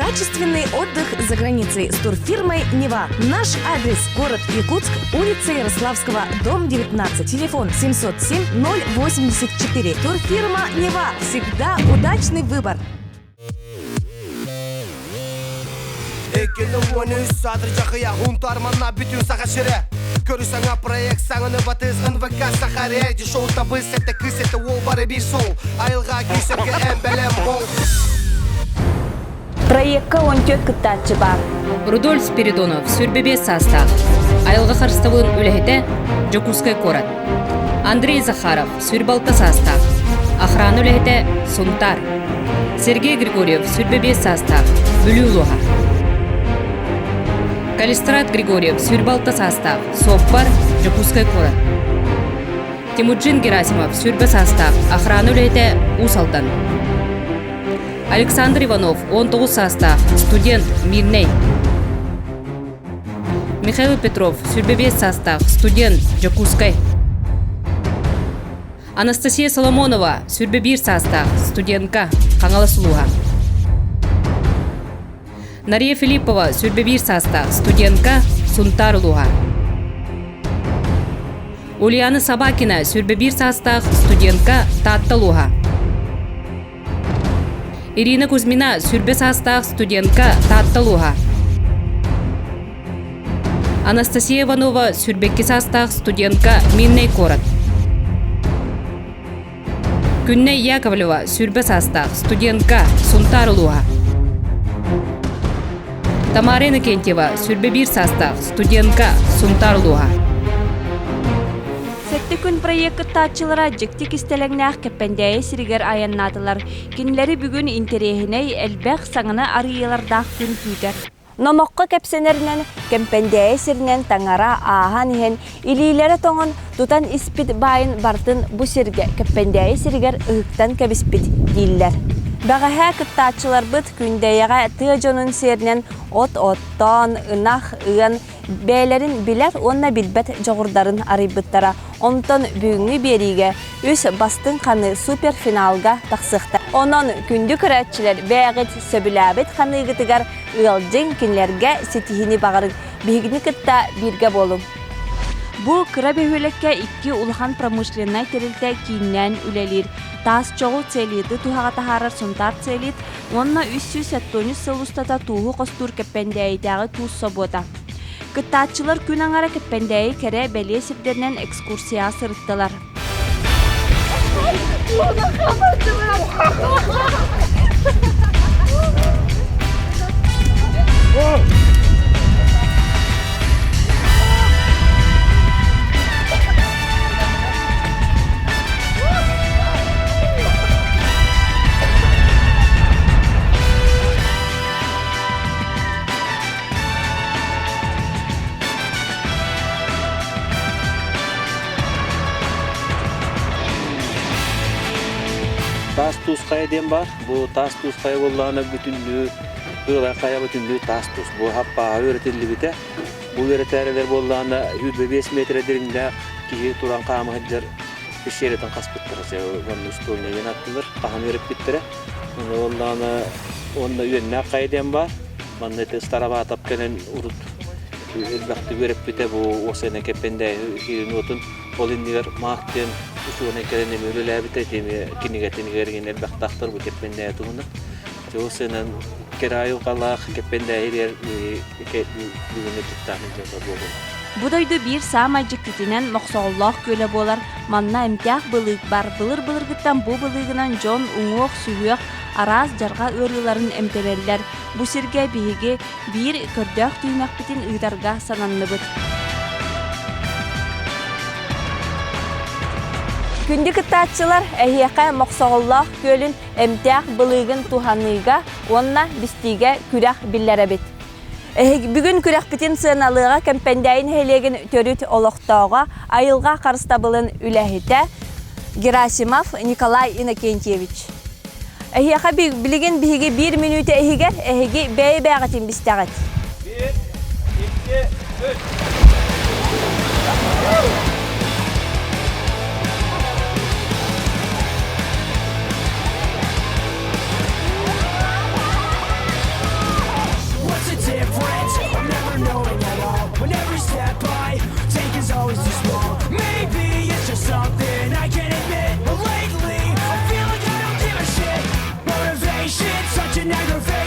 Качественный отдых за границей с турфирмой «Нева». Наш адрес – город Якутск, улица Ярославского, дом 19, телефон 707 084. Турфирма «Нева». Всегда удачный выбор. 2013 саатыр Хунтарманна бүтүн Саха сирэ Көрү саҥа проект саҥаны батыс НВК Саха реалити шоу табыс это кыс это уол бары биир сол айылҕа күүсэргэ эн бэлэм бол Проекка 14 кыттааччы баар. Рудольф Спиридонов сүрбэбиэс саастаах. Айылҕа харыстабылын үлэһитэ Дьокуускай куорат. Андрей Захаров сүрбалта саастаах. Охрана үлэһитэ Сунтаар. Сергей Григорьев сүрбэбиэс саастаах. Бүлүү улууһа. Калистрат Григорьев сүрбалта саастаах. Суоппар Дьокуускай куорат. Тимуджин Герасимов сүрбэ саастаах. Охрана үлэһитэ Уус Алдан. Александр Иванов, 19 саастаах, студент, Мирнэй. Михаил Петров, 25 саастаах, студент, Дьокуускай. Анастасия Соломонова, 21 саастаах, студентка, Хаҥалас улууһа. Нария Филиппова, 21 саастаах, студентка, Сунтаар улууһа. Ульяна Собакина, 21 саастаах, студентка, Таатта улууһа. Ирина Кузьмина, сүрбэ саастаах студентка, Таатта улууһа. Анастасия Иванова, сүрбэкки саастаах студентка, Миннэй куорат. Күннэй Яковлева, сүрбэ саастаах студентка, Сунтаар улууһа. Тамара Иннокентьева, сүрбэ биир саастаах студентка, Сунтаар улууһа. Сэттэ күн проект кыттааччылара дьикти кистэлэҥнээх Кэппэндээйи сиригэр айаннаатылар. Кинилэри бүгүн интэриэһинэй, элбэх саҥаны арыйыылардаах күн күүтэр. Номоххо кэпсэнэринэн, Кэмпэндээйи сиринэн таҥара ааһан иһэн, илиилэрэ тоҥон, тутан испит баайын барытын бу сиргэ Кэппэндээйи сиригэр ыһыктан кэбиспит дииллэр. Бэҕэһээ кыттааччыларбыт Күндэйэҕэ тыа дьонун сиэринэн от оттоон, ынах ыан, бэйэлэрин билэр уонна билбэт дьоҕурдарын арыйбыттара. Онтон бүгүҥҥү биэриигэ үс бастыҥ ханыы суперфиналга тахсыахтара. Онон күндү көрөөччүлэр бэйэҕит сөбүлээбит ханыыгытыгар ыалдьыҥ, кинилэргэ ситиһиини баҕарыҥ. Биһигини кытта бииргэ буолуҥ. Бу кыра бөһүөлэккэ икки улахан промышленнай тэрилтэ кииннээн үлэлиир. Таас чоҕу целиты туһаҕа таһаарар Сунтаар целит уонна 373 сыл устата тууһу хостуур Кэппэндээйитээҕи туус собуота. Кыттааччылар күн аҥара Кэппэндээйи кэрэ бэлиэ сирдэринэн экскурсияҕа сырыттылар. Таас туус хайа диэн баар. Бу таас туус хайа буоллаҕына бүтүннүү ыала хайа бүтүннүү таас туус. Бу хаппааһы үөрэтиллибитэ. Бу үөрэтээрилэр буоллаҕына 25 метр дириҥнээх киһи туран хаама сылдьар пещератын хаспыттара. Уонна устуонньа диэн аттылар. Хаһан үөрэппиттэрэ. Онно буоллаҕына уонна үөннээх хайа диэн баар. Манна ити Староватов кэлэн урут элбэхтик үөрэппитэ бу уосайынан кэппэндээһи иһин уотун ол иннигэр Маах диэн учуонай кэлэн эмиэ үлэлээбитэ ити эмиэ кинигэтинигэр иһин элбэхтаахтар бу кэппэндээһи туһунан. Уосайынан кэрэ айылҕалаах кэппэндээһи бүгүн дьыктаан дьылҕа буолуо. Бу дойду биир саамай дьиктитинэн Мохсоҕоллоох күөлэ буолар. Манна эмтээх былыык бар. Былыр-былыргыттан бу былыыгынан дьон уҥуох-сүһүөх, араас дьарҕа ыарыыларын эмтэнэллэр. Бу сиргэ биһиги биир көрдөөх түһүмэхпитин ыытарга сананныбыт. Күндү кыттааччылар, эһиэхэ Мохсоҕоллоох күөлүн эмтээх былыыгын туһаныыга уонна бистиигэ күрэх биллэрэбит. Бүгүн күрэхпитин сыаналыаҕа Кэмпэндээйи нэһилиэгин төрүт олохтооҕо, айылҕа харыстабылын үлэһитэ Герасимов Николай Иннокентьевич. Эһиэхэ билигин биһиги биир мүнүүтэ иһигэр эһиги бэйэ-бэйэҕитин бистэҕит. Биир, икки, үс.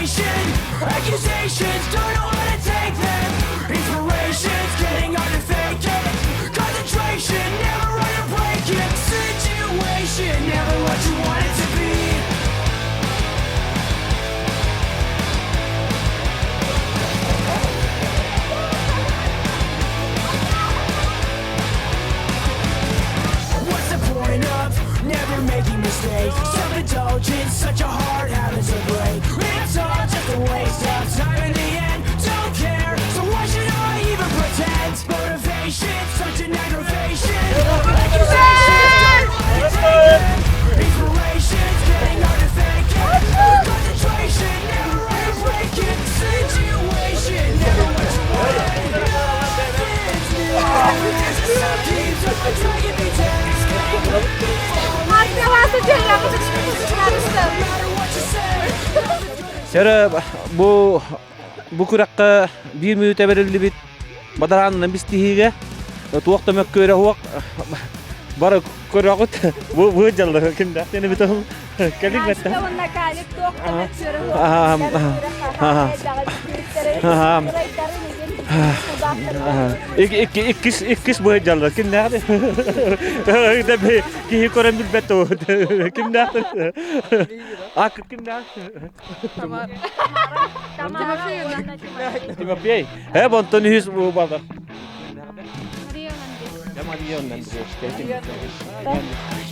Motivation, accusations, don't know how to take them. Inspiration's getting hard to fake it. Concentration, never run a break it. Situation, never what you want it to be. What's the point of never making mistakes? Self-indulgence, such a hard habit to break. It's all just a waste of time in the end. Don't care, so why should I even pretend? Motivation, such an aggravation. Accusations, inspiration's getting hard to fake it. Concentration, never run a break it. Situation, never what you wanted. Nothing's new. It's just keeps on dragging me down. Сэрэ бу бу күрэххэ биир мүнүүтэ бэриллибит бадараанынан бистиһиигэ туох да мөккүөрэ суох бары көрөҕүт бу бу дьаллар кимдээх диэн эбит ол кэлик бэтте Иккис иккис быһыдьаллар кимнээх киһи көрөн билбэт кимнээх А кимнээх Тимофей. Э бонтон үһүс балдар.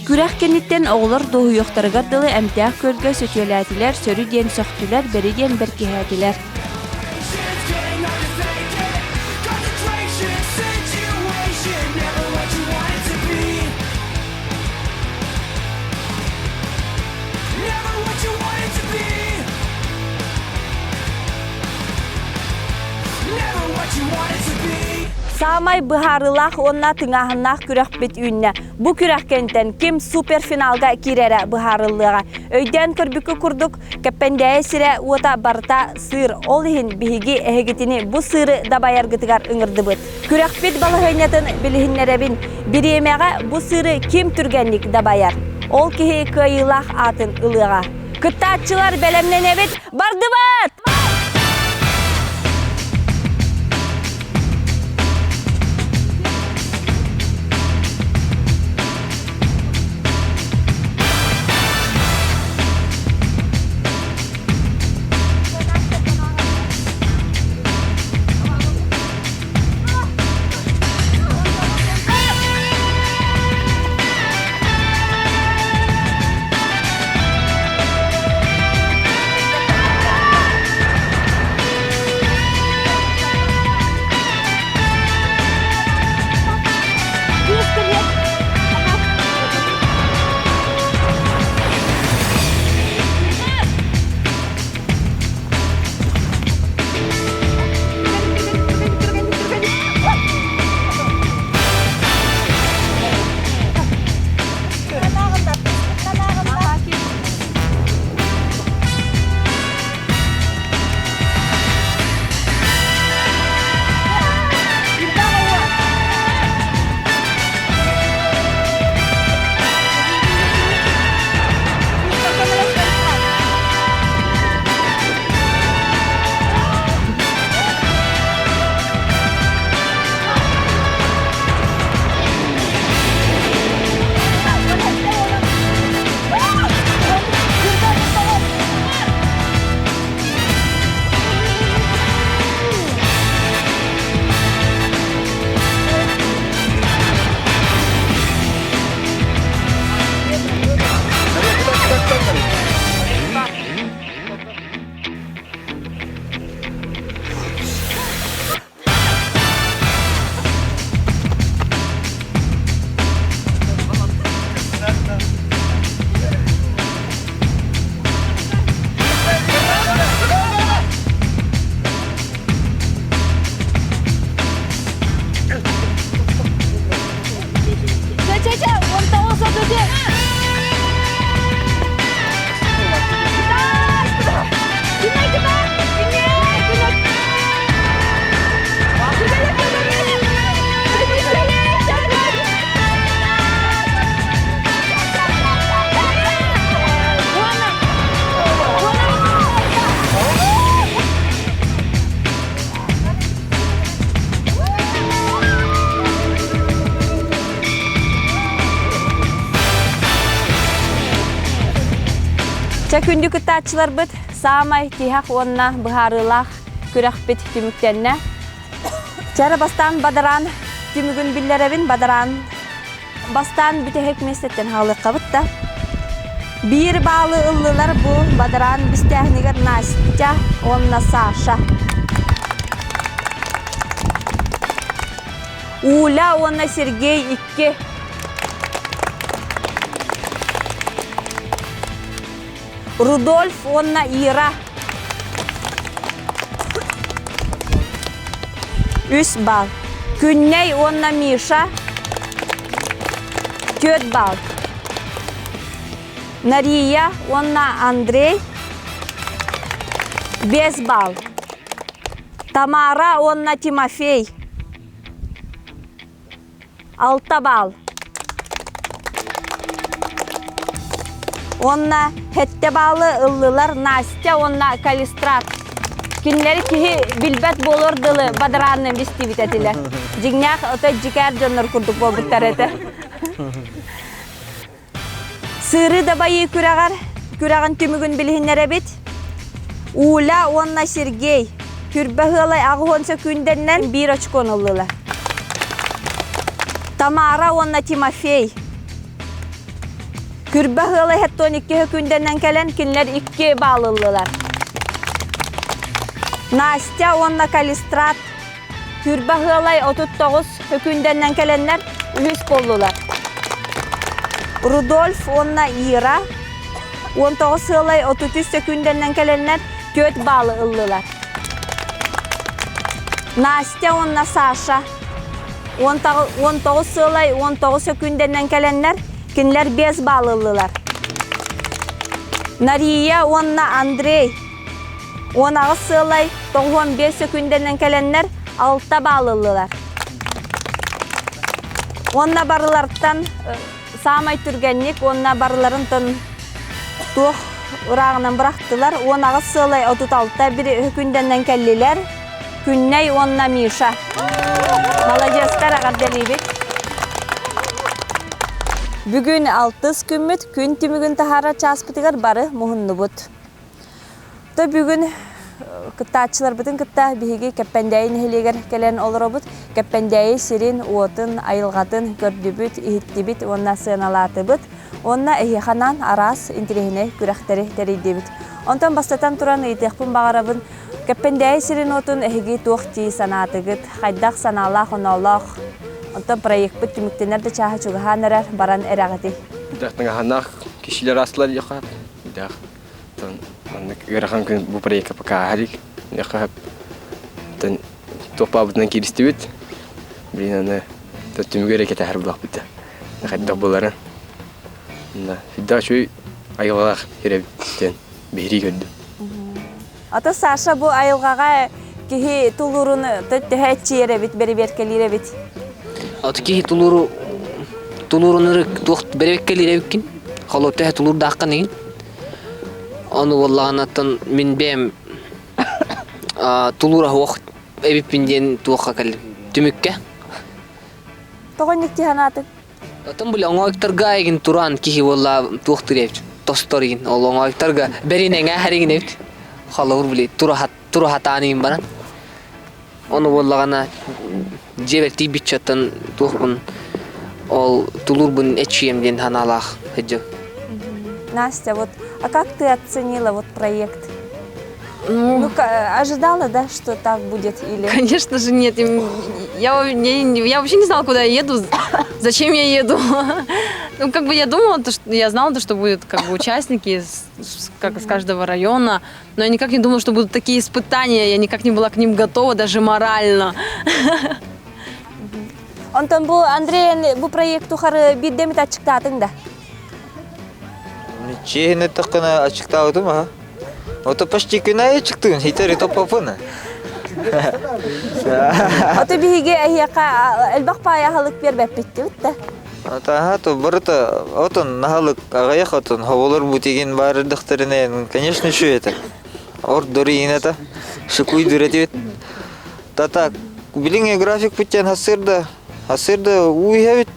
Күрэх кэнниттэн оҕолор дуоһуйуохтарыгар дылы эмтээх күөлгэ сөтүөлээтилэр, сөрү диэн сөхтүлэр, бэри диэн бэркиһээтилэр. Саамай быһаарыылаах уонна тыҥааһыннаах күрэхпит үүннэ. Бу күрэх кэнтэн ким суперфиналга киирэрэ быһаарыллыаҕа. Өйдөөн көрбүккэ курдук, Кэппэндээйи сирэ уота барыта сыыр. Ол иһин биһиги эһигитини бу сыыры дабайаргытыгар ыҥырдыбыт. Күрэхпит балаһыанньатын билиһиннэрэбин. Бириэмэҕэ бу сыыры ким түргэнник дабайар? Ол киһи кыайыылаах аатын ылыаҕа. Кыттааччылар бэлэмнэнэбит. Бардыбыт! Чэ күндү кыттааччыларбыт, саамай тиһэх уонна быһаарыылаах күрэхпит түмүктэннэ. Чара бастаан бадараан түмүгүн биллэрэбин, бадараан бастаан бүтэһик миэстэттэн хаалыаххабыт да. Биир баалы ыллылар бу бадараан бистээһинигэр Настя уонна Саша. Уля уонна Сергей икки. Рудольф уонна Ира. Үс балл. Күннэй уонна Миша. Түөрт балл. Нария уонна Андрей. Биэс балл. Тамара уонна Тимофей. Алта баал. Уонна сэттэ баалы ыллылар Настя уонна Калистрат. Кинилэри киһи билбэт буолуор дылы бадараанынан бистибит этилэр. Дьиҥнээх ото дьикээр дьоннор курдук буолбуттар этэ. Сыыры дабайыы күрэҕэр күрэҕин түмүгүн билиһиннэрэбит. Уля уонна Сергей Күрбэ ыалай 80 сөкүүндэннэн биир очкону ыллылар. Тамара уонна Тимофей Күрбэ ыалай 72 сөкүүндэннэн кэлэн кинилэр икки баал ыллылар. Настя уонна Калистрат Күрбэ ыалай 39 сөкүүндэннэн кэлэннэр үһүс буоллулар. Рудольф уонна Ира 19 ыалай 33 сөкүүндэннэн кэлэннэр түөрт баалы ыллылар. Настя уонна Саша 19 сыалай 19 сөкүүндэннэн кэлэннэр кинилэр 5 баалы ыллылар. Нария уонна Андрей 18 сыалай 95 сөкүүндэнэн кэлэннэр 6 баал ыллылар. Уонна барылартан саамай түргэнник уонна барыларынтан туох ырааҕынан бырахтылар. 18 сыалай 36 бір күндэннэн кэллилэр. Күннэй уонна Миша. Маладьыастар эҕэрдэлиибит. Бүгүн алтыс күммүт күн түмүгүн таһаарар чааспытыгар бары муһуннубут. То бүгүн кыттааччыларбытын кытта биһиги Кэппэндээйи нэһилиэгэр кэлэн олоробут. Кэппэндээйи сирин, уотун, айылҕатын көрдүбүт, иһиттибит уонна сыаналаатыбыт. Уонна эһиэхэ анаан араас интэриэһинэй күрэхтэри тэрийдибит. Онтон бастатан туран ыйытыахпын баҕарабын, Кэппэндээйи сирин уотун эһиги туох дии санаатыгыт? Хайдах санаалаах-оноолоох? Онтон проекпыт түмүктэнэр да чааһа чугаһаан эрэр, баран эрэҕитий? Дьахтаҥаһанаах кишилер аслар яха. Дах Маннык ыарахан күн бу проекка пока ааһар илик. Миэхэ тэн туох баабытынан кииристибит. Блин, аны түмүгэр эрэ кэтэһэр буоллахпыт да. Хайдах буоларын. Всегда үчүгэй айылҕалаах сир эбит диэн биһирии көрдүм. Ата Саша бу айылҕаҕа киһи тулуурун төһө эччийэр эбит, бэрэбиэркэлиир эбит? Аты киһи тулууру тулуурун туох бэрэбиэркэлиир эбиккин. Холуоп төһө тулуурдааххын игин. Ону буоллаҕына мин бэйэм тулуура суох эбиппин диэн туохха кэллим түмүккэ. Тоҕо инник дии санаатыҥ? Оттон били оҥоойуктарга игин туран киһи буолла туохтуур эбит тостор игин ол оҥоойуктарга бэрин эҥээһэр игин эбит холобур били тураһатаан игин баран ону буоллаҕына дьиэбэр тиийбиччэ оттон туохпун ол тулуурбун эчийэм диэн санаалаах сылдьабын. Настя, вот, а как ты оценила вот проект? Ну, ожидала, да, что так будет или? Конечно же нет. Я, я, я вообще не знала, куда я еду, зачем я еду. Ну, как бы я думала, то, что, я знала, то, что будут как бы участники с, как, с каждого района, но я никак не думала, что будут такие испытания, я никак не была к ним готова, даже морально. Онтон бу Андрей бу проект тухары биирдэ эмит аччыктаатыҥ да? Чиэһин эттэххинэ аччыктаабытым аха. Ото почти күн аайы аччыктыгын, хитери топпоппун. Ото биһиги эһиэхэ элбэх паайа аһылык биэрбэппит дибит да. Атаха то барыта отон наһалык аҕыйах отон хоболор бутигин баарырдахтарына конечно еще это. Ор дори это шукуй дүретибит. Тата билиҥ график путен хасырда хасырда уу иһэбит.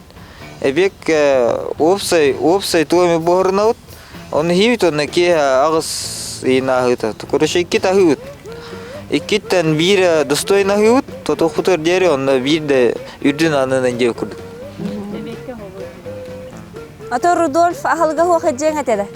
Эбиэк уопсай уопсай туоми буһарынабыт. Оны хиибит онно киэһэ аҕыс ыйын ааһыыта. Короче, икки таһыыбыт. Иккиттэн биир достойно аһыыбыт, тотуохпутугар диэри онно биир да үрдүн аннынан диэбит курдук. Ато Рудольф аһылыга хуох эдьиэҥ этэ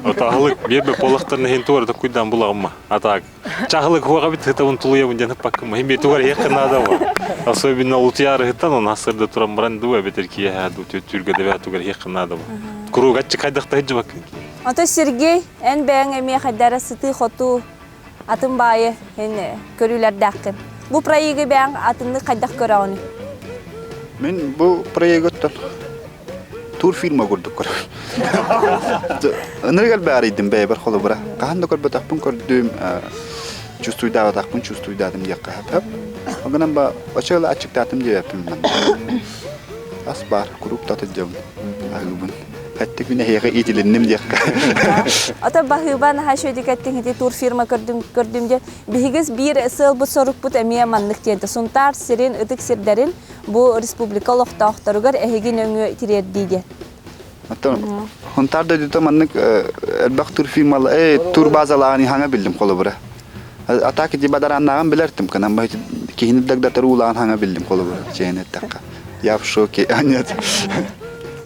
Атаһылык биэрбэ полахтарын иһин тугар да куйдан булагымма. Атаак. Чаһылык хуаға бит хытабын тулуйабын диэн ыппаккым. Хим бит тугар иһиэххэ наада ба. Особенно утуйаары хыттан он асырда туран баран дуу эбэтэр киэһэ дуу түргэ дэбэ тугар иһиэххэ наада ба. Куруук аччык хайдахта хыдьыбаккын. Ото Сергей, эн бэйэҥ эмиэ хайдара сытыы-хотуу атын баайы эн көрүүлэрдээххин. Бу проегы бэйэҥ атыннык хайдах көрөҕүнүй? Мин бу проегыттан турфирма курдук көрөбүн. Ынырык элбээрийдим бэйэбэр холобура. Хаһан да көрбөтөхпүн көрдүм, чувствуйдаабатахпын чувствуйдаатым диэххэ сөп. Ол гынан ба оччо аччыктаатым диэбэппин манна. Ас баар, куруук да атырдьабын, аһыыбын. Хэттэ күн эһиэхэ иитилинним диэххэ. Ото баһыыба наһаа үчүгэйдик эттиҥ ити турфирма көрдүм көрдүм диэн. Биһигис биир сыалбыт-сорукпут эмиэ маннык диэн Сунтаар сирин ытык сирдэрин бу республика олохтоохторугар эһиги нөҥүө тириэрдии диэн. Оттон Сунтаар дойдута маннык элбэх турфирмала, турбазалааҕын хаҥа биллим холобура. Атака ити бадарааннааҕын билэртим, кынан киһини дагдатар уулааҕын хаҥа биллим холобура, чэйин эттэххэ. Я в шоке, а нет.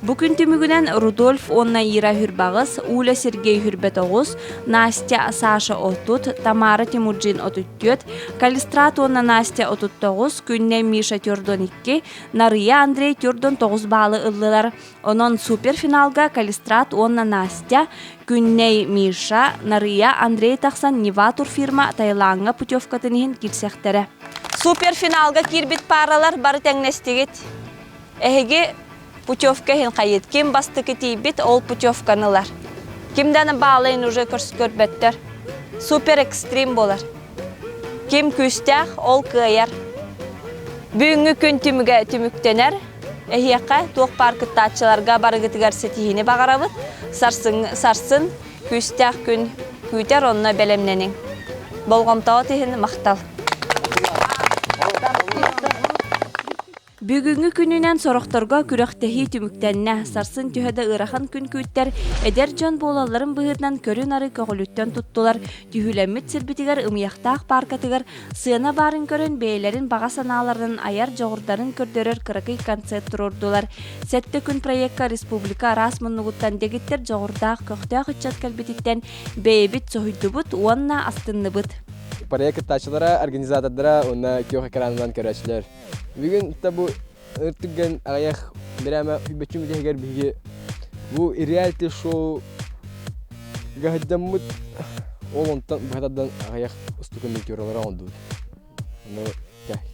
Бу күн түмүгүнэн Рудольф уонна Ира Хүрбаҕыс, Уля Сергей Хүрбэт оҕус, Настя Саша 30, Тамара Тимурджин 34, Калистрат уонна Настя 39, Күннэ Миша Тюрдон 2, Нарыйа Андрей Тюрдон 9 баалы ыллылар. Онон суперфиналга Калистрат уонна Настя, Күннэй Миша, Нарыйа Андрей тахсан Нева турфирма Таилаҥҥа путевкатын иһин киирсэхтэрэ. Суперфиналга киирбит пааралар бары тэҥнэстигит. Эһиги путевка иһин хайыт. Ким бастакы тиийбит, ол путевканы ылар. Ким даҕаны баалайын уже көрбөттөр. Супер экстрим буолар. Ким күүстээх, ол кыайар. Бүгүҥҥү күн түмүгэ түмүктэнэр. Эһиэхэ туох баар кыттааччыларга барыгытыгар ситиһиини баҕарабыт. Сарсын, сарсын күүстээх күн күүтэр онно бэлэмнэниҥ. Болҕомтоҕут иһин махтал. Бүгүҥҥү күнүнэн сорохторго күрэхтэһии түмүктэннэ. Сарсын төһө да ыарахан күн күүттэр, эдэр дьон буолалларын быһыытынан көрү-нары көҕүлүттэн туттулар. Түһүүлэммит сирбитигэр Ымыйахтаах пааркатыгар сыана баарын көрөн бэйэлэрин баҕа санааларын айар дьоҕурдарын көрдөрөр кыракый концерт туруордулар. Сэттэ күн проекка республика араас муннугуттан дэгиттэр дьоҕурдаах көхтөөх ыччат кэлбититтэн бэйэбит соһуйдубут уонна астынныбыт. Проект кыттааччылара, организатордара уонна күөх экранынан көрөөччүлэр. Бүгүн бу ыртыган аҕыйах бирээмэ бөччүм иһигэр биһиги бу реалити-шоу гаһыддаммыт ол онтон быһатардан аҕыйах устука миниатюралары оҥордубут. Ону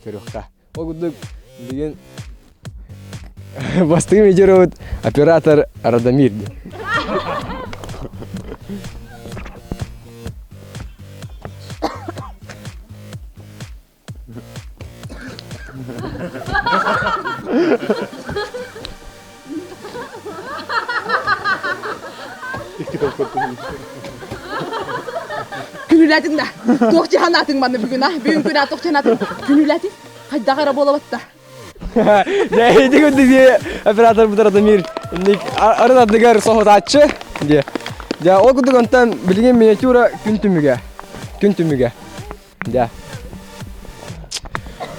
көрүөххэ. Ол курдук бүгүн бастакы миниатюрабыт оператор Радомир диэн. Күнүүлээтиҥ да туох дьаһанаатыҥ манна бүгүн а бүгүн күн а туох дьаһанаатыҥ күнүүлээтиҥ хайдах эрэ буолабатта Дьэ, ити курдук оператор Радомир арын ардыгар соһутааччы диэ. Дьэ, ол курдук онтон билигин миниатюра күн түмүгэ. Күн түмүгэ. Дьэ.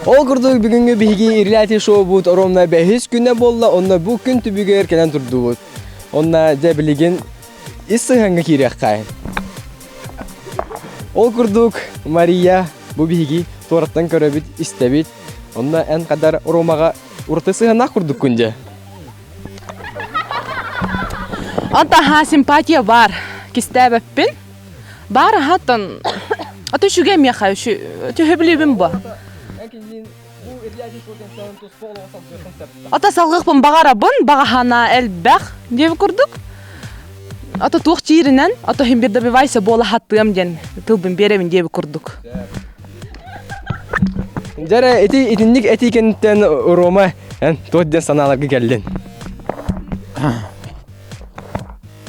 Ол курдук бүгүҥҥү биһиги реалити шоубут ровно бэһис күнэ буолла, онно бу күн түбүгэр кэлэн турдубут. Онно дьэ билигин ис сыһыаҥҥа киириэххэ. Ол курдук Мария бу биһиги туораттан көрөбүт, истэбит. Онно эн хадар Ромаҕа ураты сыһыаннаах курдуккун дьэ. Онтон симпатия бар. Кистээбэппин. Баар аһаттан аты үчүгэй миэхэ төһө билибин бу. Ата салгыахпын баҕарабын, баҕаһана элбэх диэби курдук. Ата туох чииринэн, ата иһин бир добивайся буола хаттыам диэн тылбын биэрэбин диэби курдук. Дьэрэ ити итинник этии кэнниттэн Рома эн туох диэн санааларга кэллин?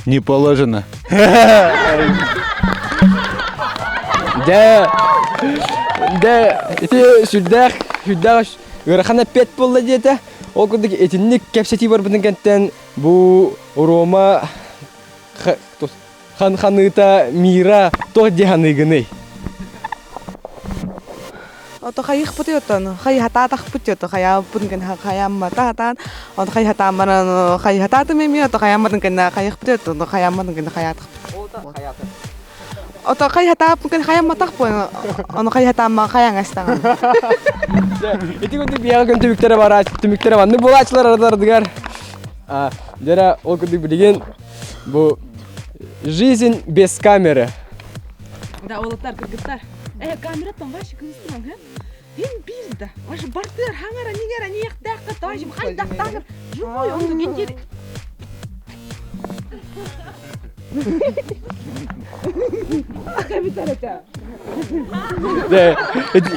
Не положено. Дьэ, дьэ, ити сүрдээх, сүрдээх ыарахан эппиэт буолла диэтэ. Ол курдук итинник кэпсэтии барбытын кэнтэн бу Рома Хан ханыыта Мира туох дии ханыыгыный? Ото хайыхпыт отон хайхатаатахпыт ото хайааппын гын хайааммата хатаан ото хайхатааммаран хайхатаатым эми ото хайаамматын гына хайыхпыт ото хайаамматын гына хайаатахпыт. Ото хайхатааппын гын хайамматахпын ону хайхатаамма хайаңастаҕын. Ити курдук биэҕэ күн түмүктэрэ бара түмүктэрэ маннык буолааччылар ардыларыгар дьэрэ ол курдук билигин бу жизнь без камеры. Да, олоттар кыргыттар. Э, камера там ваши кымыстыман, ха? Хин бир да. Ваши бартыр, хаңара, нигера, ниэхтээххэ, таажым, хайдахтаахыр. Живой, он гендер.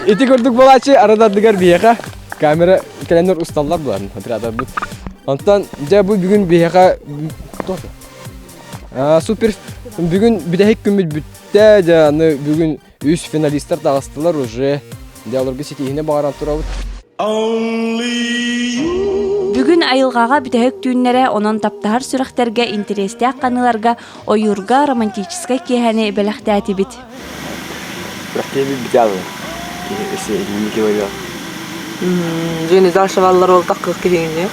Ити курдук буолааччы арадардыгар биһиэхэ камера кэлэннэр усталлар булан операторбут. Онтон дьэ бу бүгүн биһиэхэ супер бүгүн бүтэһик күммүт бүттэ дьэ аны бүгүн үс финалистар таҕыстылар уже дьэ олорго ситиһиини баҕаран турабыт. Бүгүн айылҕаҕа бүтэһик түүннэрэ, онон таптаһар сүрэхтэргэ интэриэстээх ханыыларга ойуурга романтическай киэһэни бэлэхтээтибит. Күрэхтэһии бүтэ Киһи инники ойо. Дьиэни дальше баллар ол таккых киһиҥни.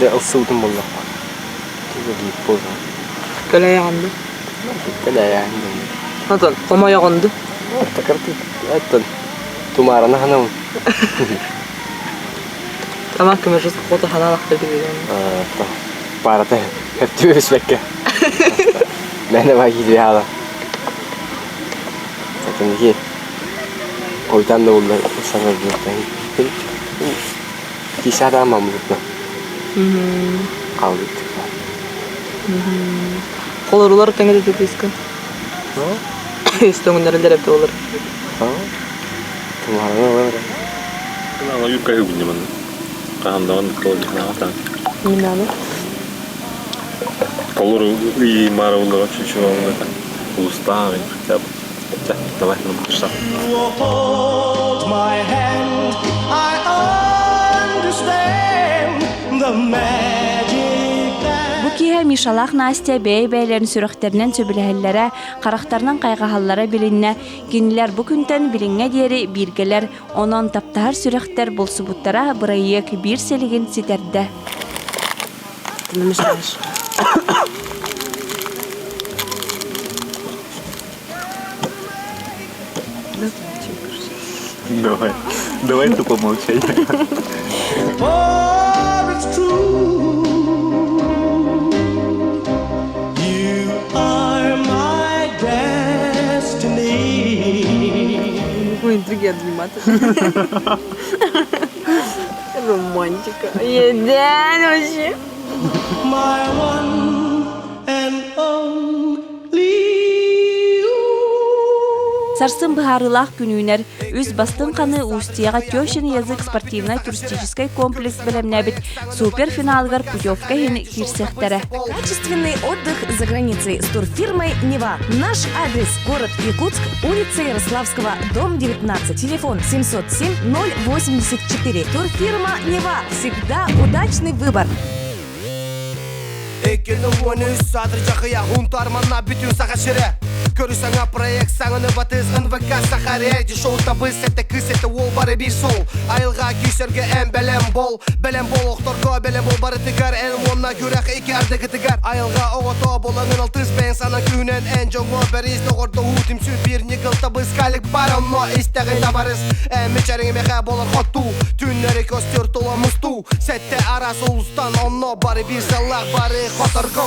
Дэ ылсыбытым буоллахха. Туга диip буолла. Кэлэйэҕинди. Кэлэйэҕинди. Отон хомойоҕунду. Такарты оттон тумаарана ханабын. Тамак көмөжүс кото ханалахта билген. Парата хэптүбүспэккэ. Мэне баа киирбе хаала. Отон Койтан да булла саҥардыбыттан. Кисаатаан маммытна. Хаалбыт. Холорулар тэҥэ тетиска. Үстөҥүннэрэлэр эбит олар. Тумарана олар. Ана юрка югнеман. Хаандаан колдихнаата. Минаны. Колор и мара уллара чүчү аллата. Улустаан хотя бы. Давай, ну, Hold my hand, I understand the magic that Бу киэһэ Мишалаах Настя бэйэ-бэйэлэрин сүрэхтэринэн сөбүлэһэллэрэ, харахтарынан хайҕаһаллара билиннэ. Кинилэр бу күнтэн билиҥҥэ диэри бииргэлэр, онон таптаһар сүрэхтэр булсубуттара бырайыак биир силигин ситэрдэ. Ты мешаешь. Давай. Давай тупо молчать. For it's true, you are my destiny. Ой, интриги обниматься. Романтика. Еден вообще. My one and only. Сарсын быһаарыылаах күнүүнэр үс бастыҥ ханы Устьеҕа Тещин язык спортивнай туристическай комплекс бэлэмнээбит суперфиналыгар путевка иһин киирсиэхтэрэ. Качественный отдых за границей с турфирмой «Нева». Наш адрес – город Якутск, улица Ярославского, дом 19, телефон 707 084. Турфирма «Нева». Всегда удачный выбор. 2013 саатыр жахыя Һунтаар манна бүтүн Саха сирэ. Көрү саҥа проект саҥаны батыс НВК Саха реалити шоу табыс Сэтэ кыыс сэтэ уол бары биир суол Айылҕа күүсэргэ эн бэлэм бол Бэлэм бол охторго бэлэм бол барытыгар Эн уонна күрэх икки ардыгытыгар Айылҕа оҕото болаҥын алтыс бэйэҥ сана күүнэн Эн дьоҥҥо бэрис доҕордоһуу түмсүү биир ньыгыл табыс Калик бар онно истэҕин табарыс Эн мичэриҥ мехэ болар хоттуу Түүннэри көстөр тула мустуу Сэттэ араас улустан онно бары биир сыллаах бары хоторго.